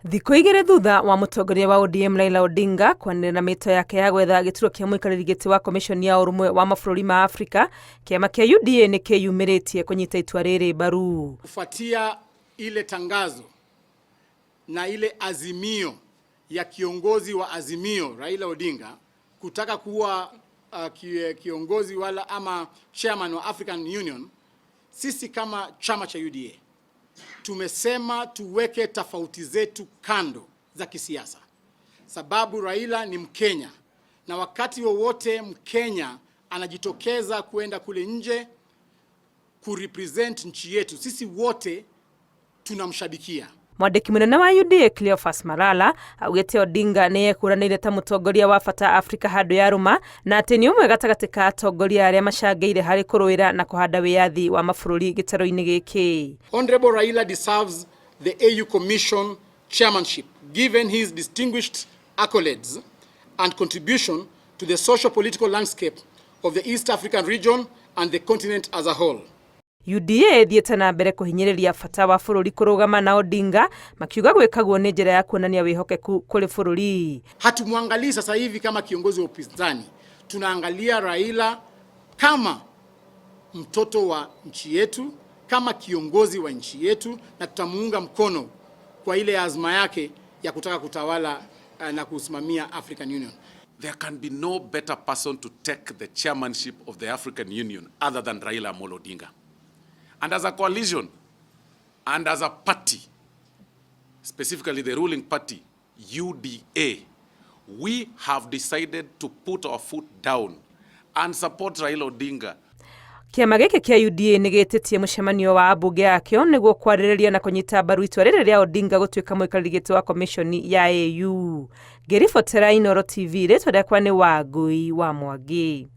Thikũ 2 thutha wa mũtongoria wa ODM Raila Odinga kwanĩrĩra mĩto yake ya gwetha gĩturwa kĩa mũikarĩri gĩtĩ wa komishoni ya ũrũmwe wa mabũrũri ma Afrika, kĩama kĩa UDA nĩ kĩyumĩrĩtie kũnyita itua rĩrĩ mbaru. Kufuatia ile tangazo na ile azimio ya kiongozi wa Azimio Raila Odinga kutaka kuwa kiongozi wala ama chairman wa African Union, sisi kama chama cha UDA tumesema tuweke tofauti zetu kando za kisiasa, sababu Raila ni Mkenya na wakati wowote Mkenya anajitokeza kuenda kule nje kurepresent nchi yetu, sisi wote tunamshabikia. Mwandĩki mũnene wa UDA Cleophas Malala augĩte Odinga nĩ ekũranĩire ta mũtongoria wa bata Afrika handũ ya rũma na atĩ nĩ ũmwe gatagatĩ ka atongoria arĩa macangĩire harĩ kũrũĩra na kũhanda wĩyathi wa mabũrũri gĩtarũ-inĩ gĩkĩ. Honorable Raila deserves the AU Commission chairmanship given his distinguished accolades and contribution to the socio-political landscape of the East African region and the continent as a whole. UDA ĩthiĩte na mbere kũhinyĩrĩria bata wa bũrũri kũrũgama na Odinga, makiuga gwĩka guo nĩ njĩra ya kuonania wĩhokeku kũrĩ bũrũri. Hatumwangalii sasa hivi kama kiongozi wa upinzani, tunaangalia Raila kama mtoto wa nchi yetu, kama kiongozi wa nchi yetu, na tutamuunga mkono kwa ile azma yake ya kutaka kutawala na kusimamia African Union. There can be no better person to take the chairmanship of the African Union other than Raila Amolo Odinga. And as a coalition and as a party, specifically the ruling party, UDA, we have decided to put our foot down and support Raila Odinga. Kĩama gĩkĩ kĩa UDA nĩ gĩtĩtie mũcemanio wa ambunge akĩo nĩguo kwarĩrĩria na kũnyita mbaru itua rĩrĩ rĩa Odinga gũtuĩka mũikarĩri gĩtĩ wa komishoni ya AU. Ngĩribotera Inooro TV, rĩtwa rĩakwa nĩ Wangui wa Mwangi.